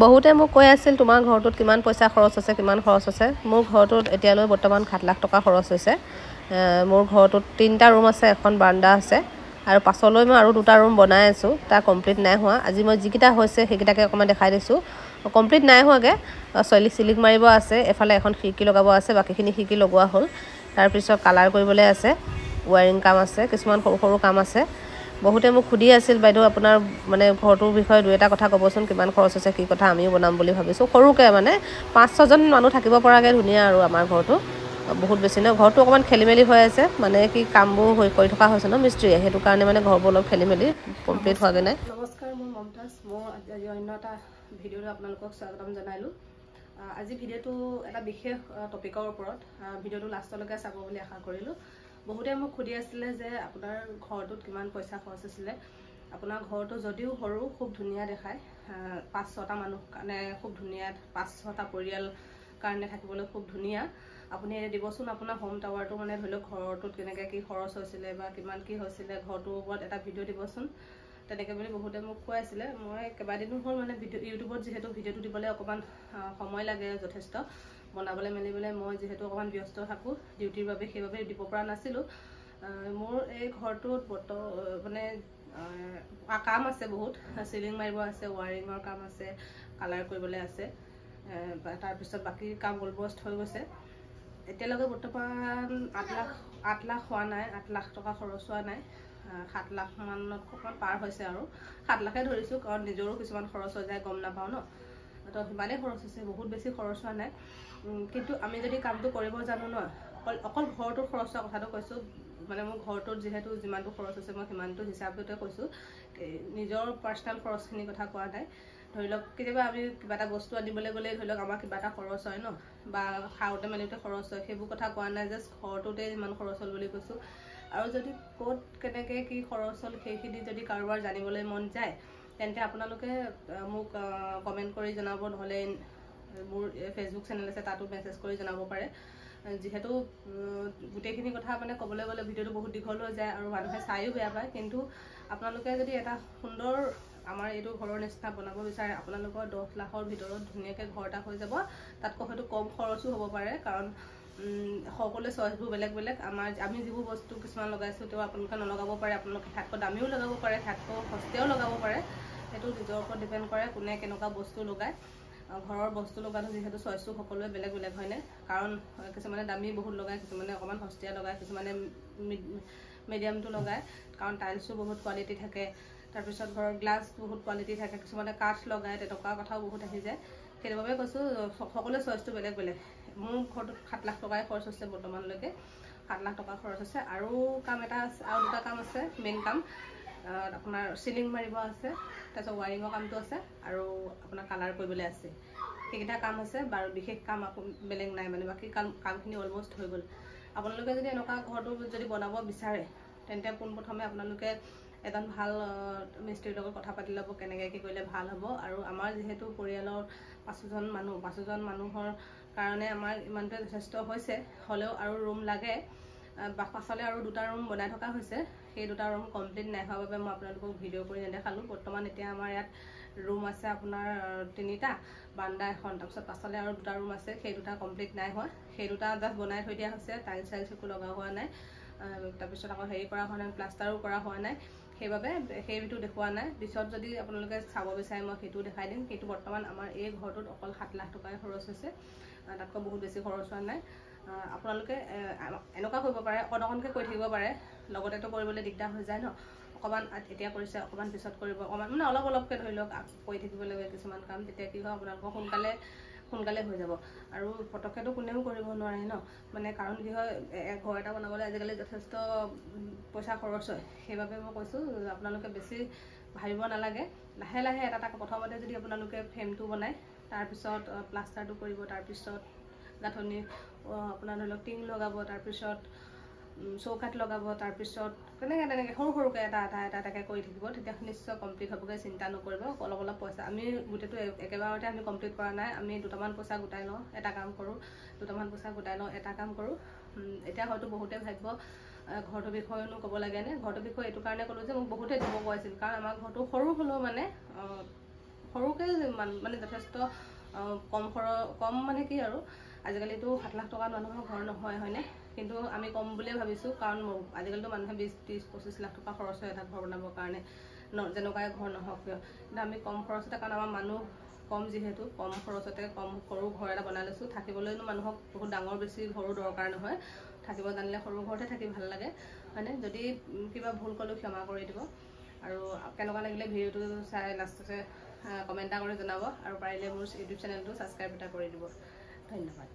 বহুতে মোক কৈ আছিল তোমাৰ ঘৰটোত কিমান পইচা খৰচ হৈছে, কিমান খৰচ হৈছে। মোৰ ঘৰটোত এতিয়ালৈ বৰ্তমান 7 লাখ টকা খৰচ হৈছে। মোৰ ঘৰটোত 3টা ৰুম আছে, এখন বাৰাণ্ডা আছে আৰু পাছলৈ মই আৰু 2টা ৰুম বনাই আছোঁ, তাৰ কমপ্লিট নাই হোৱা। আজি মই যিকেইটা হৈছে সেইকেইটাকে অকণমান দেখাই দিছোঁ। কমপ্লিট নাই হোৱাগৈ, চিলিং মাৰিব আছে, এফালে এখন খিৰিকী লগাব আছে, বাকীখিনি খিৰিকী লগোৱা হ'ল। তাৰপিছত কালাৰ কৰিবলৈ আছে, ৱায়াৰিং কাম আছে, কিছুমান সৰু সৰু কাম আছে। বহুতে মোক সুধি আছিল, বাইদেউ আপোনাৰ মানে ঘৰটোৰ বিষয়ে দুই এটা কথা ক'বচোন, কিমান খৰচ হৈছে, কি কথা, আমিও বনাম বুলি ভাবিছোঁ। সৰুকৈ মানে 5-6জন মানুহ থাকিব পৰাকৈ ধুনীয়া আৰু আমাৰ ঘৰটো, বহুত বেছি নহয়। ঘৰটো অকণমান খেলি মেলি হৈ আছে, মানে কি কামবোৰ হৈ কৰি থকা হৈছে ন মিস্ত্ৰীয়ে, সেইটো কাৰণে মানে ঘৰবোৰ অলপ খেলি মেলি, কমপ্লিট হোৱাগৈ নাই। নমস্কাৰ, মোৰ মমতাজ। মোৰ আজি অন্য এটা ভিডিঅ'লৈ আপোনালোকক স্বাগতম জনালোঁ। আজি ভিডিঅ'টো এটা বিশেষ টপিকৰ ওপৰত, ভিডিঅ'টো লাষ্টলৈকে চাব বুলি আশা কৰিলোঁ। বহুতে মোক সুধি আছিলে যে আপোনাৰ ঘৰটোত কিমান পইচা খৰচ হৈছিলে। আপোনাৰ ঘৰটো যদিও সৰু, খুব ধুনীয়া দেখায়, 5-6টা মানুহ কাৰণে খুব ধুনীয়া, 5-6টা পৰিয়াল কাৰণে থাকিবলৈ খুব ধুনীয়া। আপুনি দিবচোন আপোনাৰ হোম টাৱাৰটো, মানে ধৰি লওক ঘৰটোত কেনেকৈ কি খৰচ হৈছিলে বা কিমান কি হৈছিলে, ঘৰটোৰ ওপৰত এটা ভিডিঅ' দিবচোন, তেনেকৈ বুলি বহুতে মোক কৈ আছিলে। মই কেইবাদিনো হ'ল মানে ভিডিঅ' ইউটিউবত যিহেতু ভিডিঅ'টো দিবলৈ অকণমান সময় লাগে যথেষ্ট, বনাবলৈ মেলিবলৈ মই যিহেতু অকণমান ব্যস্ত থাকোঁ ডিউটিৰ বাবে, সেইবাবে দিব পৰা নাছিলোঁ। মোৰ এই ঘৰটোত মানে কাম আছে বহুত, চিলিং মাৰিব আছে, ৱায়াৰিঙৰ কাম আছে, কালাৰ কৰিবলৈ আছে, তাৰপিছত বাকী কাম অলমষ্ট হৈ গৈছে। এতিয়ালৈকে বৰ্তমান 8 লাখ হোৱা নাই, 8 লাখ টকা খৰচ হোৱা নাই, 7 লাখ মানত অকণমান পাৰ হৈছে আৰু। 7 লাখে ধৰিছোঁ, কাৰণ নিজৰো কিছুমান খৰচ হৈ যায়, গম নাপাওঁ ন, তো সিমানেই খৰচ হৈছে, বহুত বেছি খৰচ হোৱা নাই। কিন্তু আমি যদি কামটো কৰিব জানো ন, অকল ঘৰটোৰ খৰচ হোৱা কথাটো কৈছোঁ, মানে মোৰ ঘৰটোত যিহেতু যিমানটো খৰচ হৈছে মই সিমানটো হিচাপতে কৈছোঁ, নিজৰ পাৰ্চনেল খৰচখিনিৰ কথা কোৱা নাই। ধৰি লওক কেতিয়াবা আমি কিবা এটা বস্তু আনিবলৈ গ'লে ধৰি লওক আমাৰ কিবা এটা খৰচ হয় ন, বা খাওঁতে মেলোতে খৰচ হয়, সেইবোৰ কথা কোৱা নাই, জাষ্ট ঘৰটোতে ইমান খৰচ হ'ল বুলি কৈছোঁ। আৰু যদি ক'ত কেনেকৈ কি খৰচ হ'ল সেইখিনি যদি কাৰোবাৰ জানিবলৈ মন যায়, তেন্তে আপোনালোকে মোক কমেণ্ট কৰি জনাব, নহ'লে মোৰ ফেচবুক চেনেল আছে তাতো মেছেজ কৰি জনাব পাৰে। যিহেতু গোটেইখিনি কথা মানে ক'বলৈ গ'লে ভিডিঅ'টো বহুত দীঘল হৈ যায় আৰু মানুহে চায়ো বেয়া পায়, কিন্তু আপোনালোকে যদি এটা সুন্দৰ আমাৰ এইটো ঘৰৰ নিচিনা বনাব বিচাৰে, আপোনালোকৰ 10 লাখৰ ভিতৰত ধুনীয়াকৈ ঘৰ এটা হৈ যাব। তাতকৈ হয়তো কম খৰচো হ'ব পাৰে, কাৰণ সকলোৱে চইচবোৰ বেলেগ বেলেগ। আমি যিবোৰ বস্তু কিছুমান লগাইছোঁ তেওঁ আপোনালোকে নলগাব পাৰে, আপোনালোকে তাতকৈ দামীও লগাব পাৰে, তাতকৈ সস্তীয়াও লগাব পাৰে, সেইটো নিজৰ ওপৰত ডিপেণ্ড কৰে কোনে কেনেকুৱা বস্তু লগায়। ঘৰৰ বস্তু লগাটো যিহেতু চইচটো সকলোৱে বেলেগ বেলেগ হয়নে, কাৰণ কিছুমানে দামী বহুত লগায়, কিছুমানে অকণমান সস্তীয়া লগায়, কিছুমানে মিডিয়ামটো লগায়, কাৰণ টাইলছো বহুত কোৱালিটি থাকে, তাৰপিছত ঘৰৰ গ্লাছ বহুত কোৱালিটি থাকে, কিছুমানে কাঠ লগায়, তেনেকুৱা কথাও বহুত আহি যায়। সেইবাবে কৈছোঁ সকলোৱে চইচটো বেলেগ বেলেগ। মোৰ ঘৰটোত 7 লাখ টকাই খৰচ হৈছে বৰ্তমানলৈকে, 7 লাখ টকা খৰচ হৈছে। আৰু কাম এটা আছে, আৰু 2টা কাম আছে মেইন কাম, আপোনাৰ চিলিং মাৰিব আছে, তাৰপিছত ৱায়াৰিঙৰ কামটো আছে আৰু আপোনাৰ কালাৰ কৰিবলৈ আছে, সেইকেইটা কাম আছে বাৰু, বিশেষ কাম আকৌ বেলেগ নাই, মানে বাকী কামখিনি অলমষ্ট হৈ গ'ল। আপোনালোকে যদি এনেকুৱা ঘৰটো যদি বনাব বিচাৰে, তেন্তে পোনপ্ৰথমে আপোনালোকে এজন ভাল মিস্ত্ৰীৰ লগত কথা পাতি ল'ব, কেনেকৈ কি কৰিলে ভাল হ'ব। আৰু আমাৰ যিহেতু পৰিয়ালৰ 5জন মানুহ, 5জন মানুহৰ কাৰণে আমাৰ ইমানটোৱে যথেষ্ট হৈছে, হ'লেও আৰু ৰুম লাগে, পাছলৈ আৰু 2টা ৰুম বনাই থকা হৈছে। সেই 2টা ৰুম কমপ্লিট নাই হোৱাৰ বাবে মই আপোনালোকক ভিডিঅ' কৰি নেদেখালোঁ। বৰ্তমান এতিয়া আমাৰ ইয়াত ৰুম আছে আপোনাৰ 3টা, বাৰাণ্ডা এখন, তাৰপিছত পাছলৈ আৰু 2টা ৰুম আছে, সেই 2টা কমপ্লিট নাই হোৱা, সেই 2টা জাষ্ট বনাই থৈ দিয়া হৈছে, টাইলছ চাইলছ একো লগা হোৱা নাই, তাৰপিছত আকৌ হেৰি কৰা হোৱা নাই, প্লাষ্টাৰো কৰা হোৱা নাই, সেইবাবে সেইটো দেখুওৱা নাই। পিছত যদি আপোনালোকে চাব বিচাৰে মই সেইটোও দেখাই দিম। কিন্তু বৰ্তমান আমাৰ এই ঘৰটোত অকল 7 লাখ টকাই খৰচ হৈছে, তাতকৈ বহুত বেছি খৰচ হোৱা নাই। আপোনালোকে এনেকুৱা কৰিব পাৰে, অকণ অকণকৈ কৰি থাকিব পাৰে, লগতেতো কৰিবলৈ দিগদাৰ হৈ যায় ন, অকণমান এতিয়া কৰিছে অকণমান পিছত কৰিব, অকণমান মানে অলপ অলপকৈ ধৰি লওক কৰি থাকিব লাগে কিছুমান কাম, তেতিয়া কি হয় আপোনালোকৰ সোনকালে হৈ যাব। আৰু পটককৈতো কোনেও কৰিব নোৱাৰে ন, মানে কাৰণ কি হয় ঘৰ এটা বনাবলৈ আজিকালি যথেষ্ট পইচা খৰচ হয়। সেইবাবে মই কৈছোঁ আপোনালোকে বেছি ভাবিব নালাগে, লাহে লাহে এটা এটা প্ৰথমতে যদি আপোনালোকে ফ্ৰেমটো বনায়, তাৰপিছত প্লাষ্টাৰটো কৰিব, তাৰপিছত গাঁথনি আপোনাৰ ধৰি লওক টিং লগাব, তাৰপিছত চৌকাঠ লগাব, তাৰপিছত তেনেকৈ তেনেকৈ সৰু সৰুকৈ এটা এটা এটা এটাকৈ কৰি থাকিব, তেতিয়া নিশ্চয় কমপ্লিট হ'বগৈ, চিন্তা নকৰিব। অলপ অলপ পইচা আমি গোটেইটো একেবাৰতে আমি কমপ্লিট কৰা নাই, আমি দুটামান পইচা গোটাই লওঁ এটা কাম কৰোঁ, দুটামান পইচা গোটাই লওঁ এটা কাম কৰোঁ। এতিয়া হয়তো বহুতে ভাবিব ঘৰটোৰ বিষয়েনো ক'ব লাগেনে, ঘৰটোৰ বিষয়ে এইটো কাৰণে ক'লোঁ যে মোক বহুতে দিব কৈছিল, কাৰণ আমাৰ ঘৰটো সৰু হ'লেও মানে সৰুকৈ মানে যথেষ্ট কম খৰচ, কম মানে কি আৰু আজিকালিতো 7 লাখ টকাত মানুহৰ ঘৰ নহয়, হয়নে? কিন্তু আমি কম বুলিয়ে ভাবিছোঁ, কাৰণ আজিকালিতো মানুহে 20, 30, 25 লাখ টকা খৰচ হয় এটা ঘৰ বনাবৰ কাৰণে, যেনেকুৱাই ঘৰ নহওক কিয়। কিন্তু আমি কম খৰচতে, কাৰণ আমাৰ মানুহ কম যিহেতু, কম খৰচতে কম সৰু ঘৰ এটা বনাই লৈছোঁ। থাকিবলৈনো মানুহক বহুত ডাঙৰ বেছি ঘৰো দৰকাৰ নহয়, থাকিব জানিলে সৰু ঘৰতে থাকি ভাল লাগে, হয়নে? যদি কিবা ভুল ক'লোঁ ক্ষমা কৰি দিব। আৰু কেনেকুৱা লাগিলে ভিডিঅ'টো চাই লাষ্টতে কমেণ্ট এটা কৰি জনাব, আৰু পাৰিলে মোৰ ইউটিউব চেনেলটো ছাবস্ক্ৰাইব এটা কৰি দিব। ধন্যবাদ।